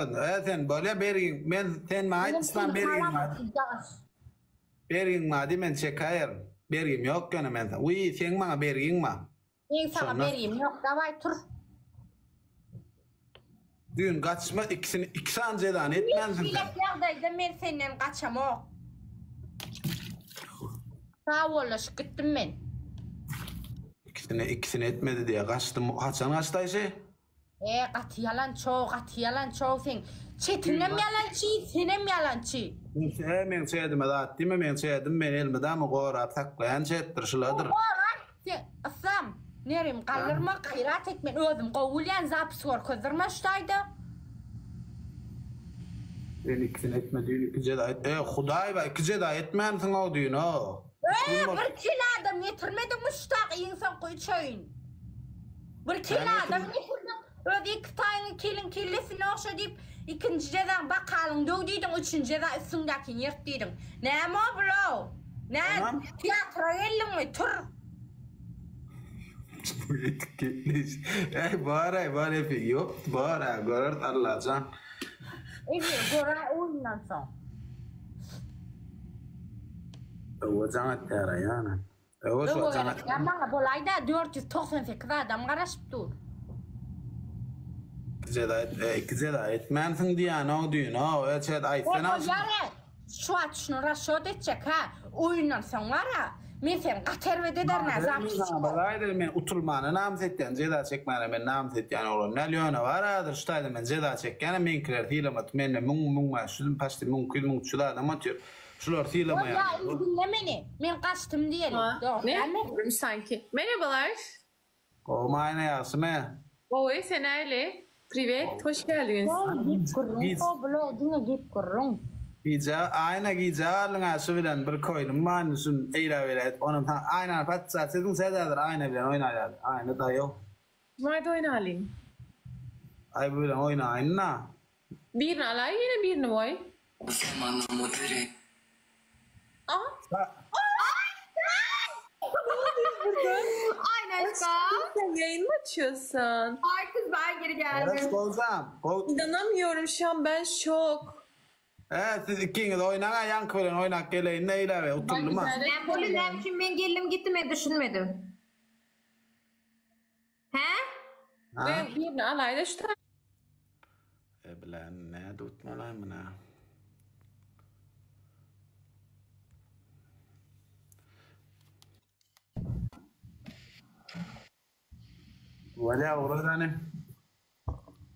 özüni. E sen bolýa bergiň men sen maňa aýt Yslam bergiň bar. Bergiň bar diý men çekäýerin. Bergim ýok ýöne men. Wiý seň maňa bergiň bar. Meň saňa bergim ýok daway tur. Düýn gaçma ikisini iki sany jezany etmänsiň sen. Hiç ýagdaýda men senden gaçamok. Sag bollaşyp gitdim men. Ikisini ikisini etmedi diýä gaçdym. Haçan gaçdy Aýşe? E gaty ýalançow gaty ýalançow seň çetiňem ýalançy senem ýalançy. E meň çedime zat diýme meň çedim meni elmydama gorap saklaýan çetdir şuladyr. Gorap sen Yslam nerim galdyrma gaýrat et men özüm gowy bilýän zapis görkezdirme şu taýda. Sen ikisini etme düýn iki jeza et. E hudaý ba iki jeza etmänsiňow düýn-ow. E bir kilo adam getirmediňmi şu tak iň soňky üç oýun. Bir kelle adam getirdiň, öz iki taýyňy keliň kellesine ogşa diýip, ikinji jezaň bakalyň döw diýdiň, üçünji jeza üstüňdäkini ýyrt diýdiň. Näme o bulaw? Nä, teatra geldiňmi? Tur! Äý, bar-aý, bar efir ýok, bar-a, göreris Allajan. Efir göräý oýundan soň. Öwe jaň etýär-ä ýa. Öwe gerek däl maňa bolaýda 498 adam garaşyp dur. Iki jeza et, e, iki jeza etmänsiň diýänow düýn-ow, e, çet aýtsana. Bolýar-a, şu wagt şuny rasçot etjek hä, oýundan soň bar-a, men seni gaty erbet ederin-ä, zapis çykar. Bolaýda men utulmana namys etýän, jeza çekmäne men namys etýän oglan däl, ýöne bar häzir şu taýda men jeza çekýänem meňkiler sylamat, mende müň, 1500, paçti 1200, 1300 adam otyr. Şular sylamaýan. Bolýa indi diňle meni. Men gaçdym diýeli. Dogry dälmi? Ne? Sanki. Merhabalar. Gowmy Aýna ýagşymy? Gowy sen näli? Privet hoş geldiňiz. Diňe gep gürrüň ho blog diňe gep gürrüň. Gijä Aýna gijä galdyň-a şu bilen bir koýnum bar indi şuny eýlä beýlä edip onam saňa Aýnany patyşa siziň siz häzir Aýna bilen oýnaýaly Aýna daýaw. Maýda oýnalyň. Aý bu bilen oýnaýyn-da. Birini alaý ýene birini goý. Aynaşka. Sen ýaýyn mı açıyorsun? Ay kız ben geri geldim. Gowjam. Gow. İnanamıyorum şu an ben şok. He siz ikiňiz oýnaň-a ýaňky bilen oýnap geleýin-de eýläbe utuldym-a. Ben bunu näme üçin men geldim gitdim men düşünmedim. Hä? Ben birini alaýda şu E bilen näde utmalaý muna. Bolýa ugradany.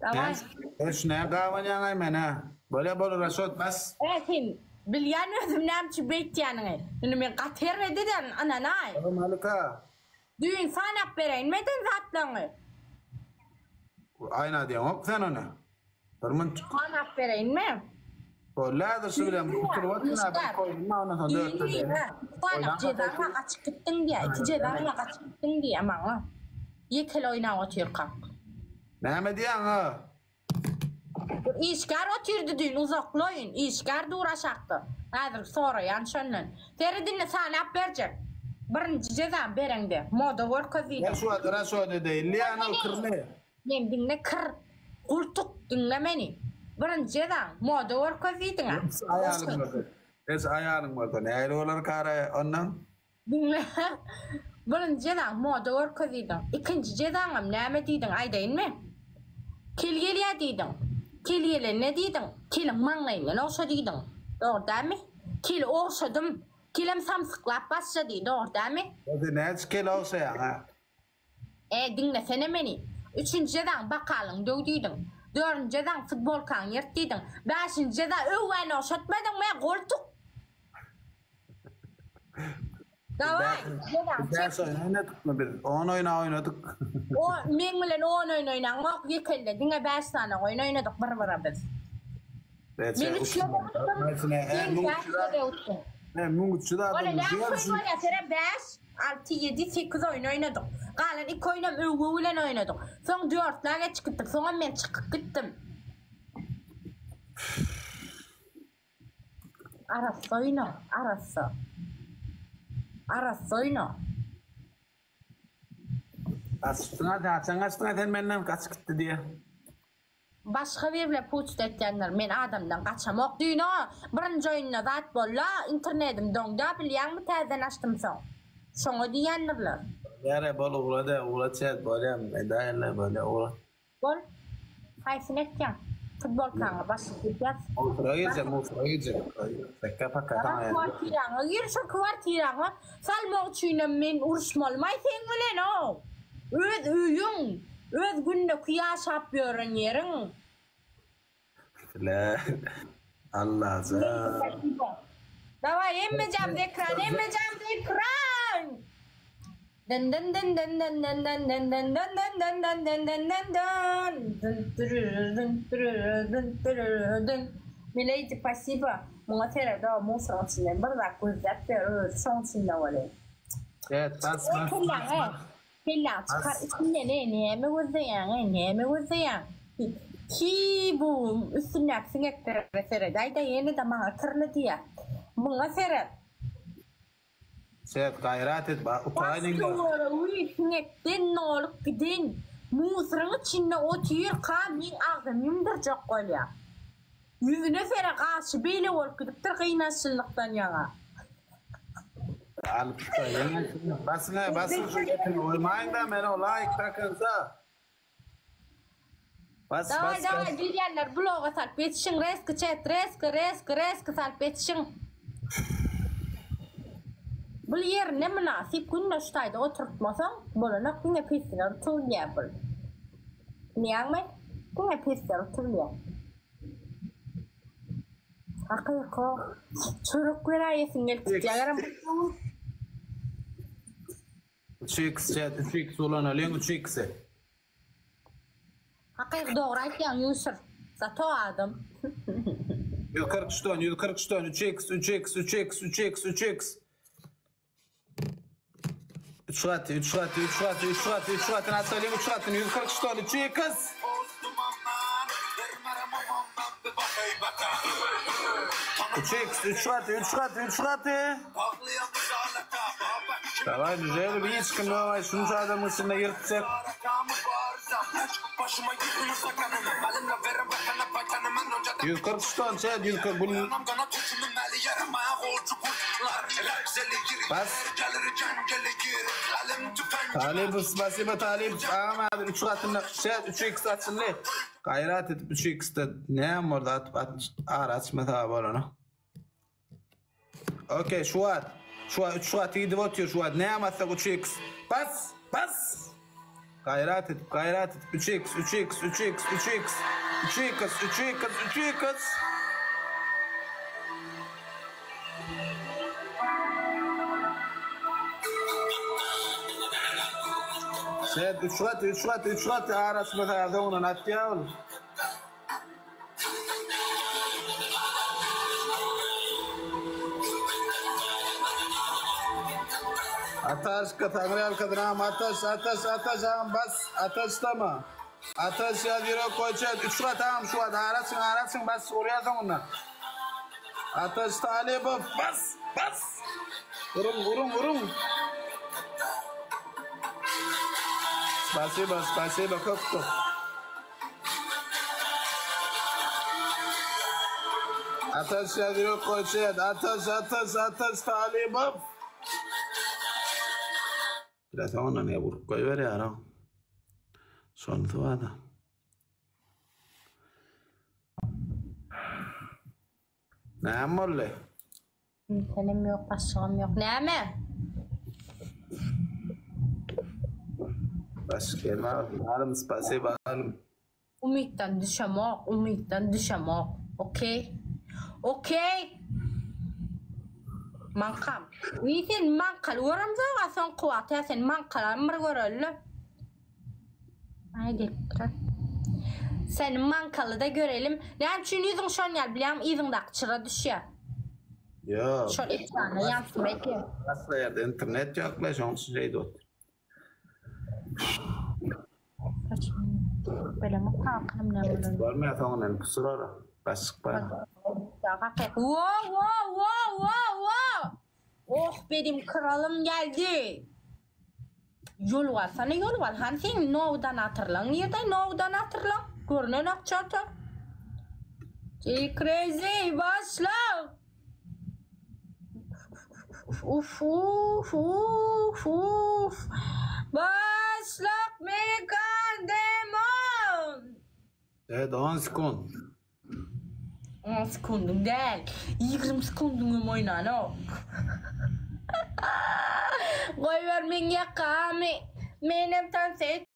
Daway. Eş ne gabanýaňaý men-ä. Bolýa bol Raşot bas. E sen bilýän özüm näme üçin beýtýäniňi. Indi men gaty erbet ederin ynanaý. Malika. Düýn sanap bereýinmi eden zatlaryňy? Aýna diýeňok sen ony. Bir munt. Sanap bereýinmi? Boldy häzir şu bilen oturyp otyryn-a bir koýdum-a ondan soň dörtde Düýn sanap jezaňa gaçyp gitdiň diýýä. Iki jezaňa gaçyp gitdiň diýýä maňa. Ýekele oýnap otyrkak. Näme diýýäň-a? Bir işgär otyrdy düýn uzaklaýyn. Işgär dur aşakda. Häzir soraýan şondan. Seret indi sanap berjek. Birinji jezany bereňde moda görkez diýdim. Raşwat raşwat edeýin diýýän ol kirmi. Men diňle kir. Gultuk diňle meni. Birinji jezaň moda görkez diýdiň-ä. Hiç aýalyň bolsa. Hiç aýalyň bolsa nähili bolar kara ondan? Diňle. Birinji jezaň moda görkez diýdiň. Ikinji jezaňam näme diýdiň aýdaýynmy? Kel gelýä diýdiň. Kel gelende diýdiň, keliň maňlaýyndan ogşa diýdiň. Dogry dälmi? Keli ogşadym. Kelem samsyklap başlady, dogry dälmi? Sen näçe kel ogşaýaň a? E, diňlesene meni. Üçünji jezaň bakalyňy döw diýdiň. Dördünji jezaň futbolkaňy ýyrt diýdiň. Bäşinji jeza öwgäni ogşatmadyňmy, goltuk? Dawaý, jezaňy çek. Bäş oýun oýnadykmy biz? On oýna oýnadyk. O, meň bilen on oýun oýnaňok, ýekelde diňe bäş sany oýun oýnadyk bir-bire biz. Men üç gezek utdum, sen bäş gezek utduň. Men 1300 adam. Ol näçe oýun oýnaýar, senem bäş. Alty, ýedi, sekiz oýun oýnadyk. Galan iki oýnam öwgi bilen oýnadyk. Soň dörtlä geçip gitdik. Soňam men çykyp gitdim. Arassa oýna, arassa. Arassa oýna. Gaçypsyň-a, haçan gaçdyň-a sen menden gaçyp gitdi diýe. Başga biri bilen puçt etýändir. Men adamdan gaçamok. Düýn o birinji oýunda zat bolda, internedim doňda bilýäňmi täzeden açdym soň. Şoňa diýýändirler. Ýara bol ugrada ugrat çet bolýa medaýla bolýa ugrat. Bol. Haýsyny etýäň? Futbolkaňa başlyk diýip ýaz. Musura girjek musura girjek. Pekka pakka saňa ýazýa. Kwartiraňa gir şo kwartiraňa salmak üçinem men uruşmalymaý seň bilen-ow. Öz öýüň. Öz gündeki ýaşap ýören ýeriň. Bile. Allajan. Daway hemmejämiz ekran hemmejämiz ekran. Dın dın dın dın dın dın dın dın dın dın dın dın dın dın dın dın dın dın dürürü dın dürürü dın dürürü dın. Milady pasiba. Muňa seredo musoryň içinden bir zat gözläp ber özi şoň içinde bolýa. Evet bas bas bas bas. Kelläňi çykar içinden-e, näme gözleýäň-e, näme gözleýäň? Hiý, bu üstündäki siňeklere seredäý-dä, ýene-de maňa kirli diýýär. Muňa seret. Seret, gaýrat et, bar, utaýyn indi. Daş-töweregi siňekden dolup giden musyryň içinde otyrka meň agzymy ýumdurjak bolýar. Ýüzüne sere gaşy beýle bolup gidipdir gynançlylykdan ýaňa. Alyp çykaýyn. Basyň-aý basyň şu gepini goýmaýyň-da meni o laýk takynsa. Bas Daway bas daway bas. bilýänler bloga salyp ýetişiň reski çet reski reski reski salyp ýetişiň. Bul ýerine mynasyp günde şu taýda oturtmasaň bolanok diňe pesler utulýa bul. Bilýäňmi? Diňe pesler utulýa. Hakyky çörek beräýesiň gelip gitýär gerem. 3x chat 3x ulanalyň 3x-i. Hakyky dogry aýtýaň Ýusuf. Zato adam. 143 ton 143 ton 3x 3x 3x 3x 3x. Üç gaty, üç gaty, üç gaty, üç gaty, üç gatyny açalyň, üç gatyny, 143 ton, 3 x. Üç x, üç gaty, üç gaty, üç gaty. Daway düzelim, hiç kim ýok, şunça adamyň içinde ýyrtjak. 143 ton, çet, 140, bu Bas. Talyp, spasibo Talyp. Agam häzir 3 gatynda şeýt 3 x açyldy. Gaýrat edip 3 x-de näme boldy atyp at ara açmasa bolany. Okey şu wagt şu wagt 3 gaty gidip otyr şu wagt näme atsak 3 x. Bas! Bas! Gaýrat edip gaýrat edip 3 x 3 x 3 x 3 x 3 x 3 x 3 x. Şeýt 3 gaty 3 gaty 3 gaty araçmasa soňundan atýar ol. Ataşka Taňryýalkasyn agam ataş ataş ataş agam bas ataşdama ataş ýaz ýürek goý çet 3 gat agam şu wagt araçyň araçyň bas urýar soňundan. Ataş Talybow bas bas uruň uruň uruň Spasibo spasibo köp köp. Ataş ýaz ýürek goý çet Ataş Ataş Ataş Talybow. Biraz soňundan ne urup goýberýär o. Şonusy bar-da. Näme boldy? Senem ýok, başlygam ýok. Näme? Başlyk gelme alym, spasiba alym. Umytdan düşemok, umytdan düşemok. Okey. Okey. Maňkam. Wiý sen maňkaly göremzok-a soňky wagt ýa sen maňkalam bir göreli. Aý gelipdir. Seni maňkaly-da görelim. Näme üçin ýüzüň şon ýaly bilýäňmi yzyňdaky çyra düşýär. Ýok. Şol ekrana ýansym edýär. Başga ýerde internet ýok-la şoň üçin şeýdip otyr. Bilemok kakam näme bolan. Görmeýär soňundan pusurar. Başlyk bar. Wo wo wo wo wo. Oh benim kralym geldi. Ýol alsana ýol al. Hany seň nowdan atyrlaň nirde nowdan atyrlaň? Görünenok çata. Crazy başla. Uf uf uf uf. Başlak Megan Demon. Evet 10 sekund. 10 sekundyň däl, 20 sekundyňam oýnanok. Goýber meň ýakamy, menem tans et.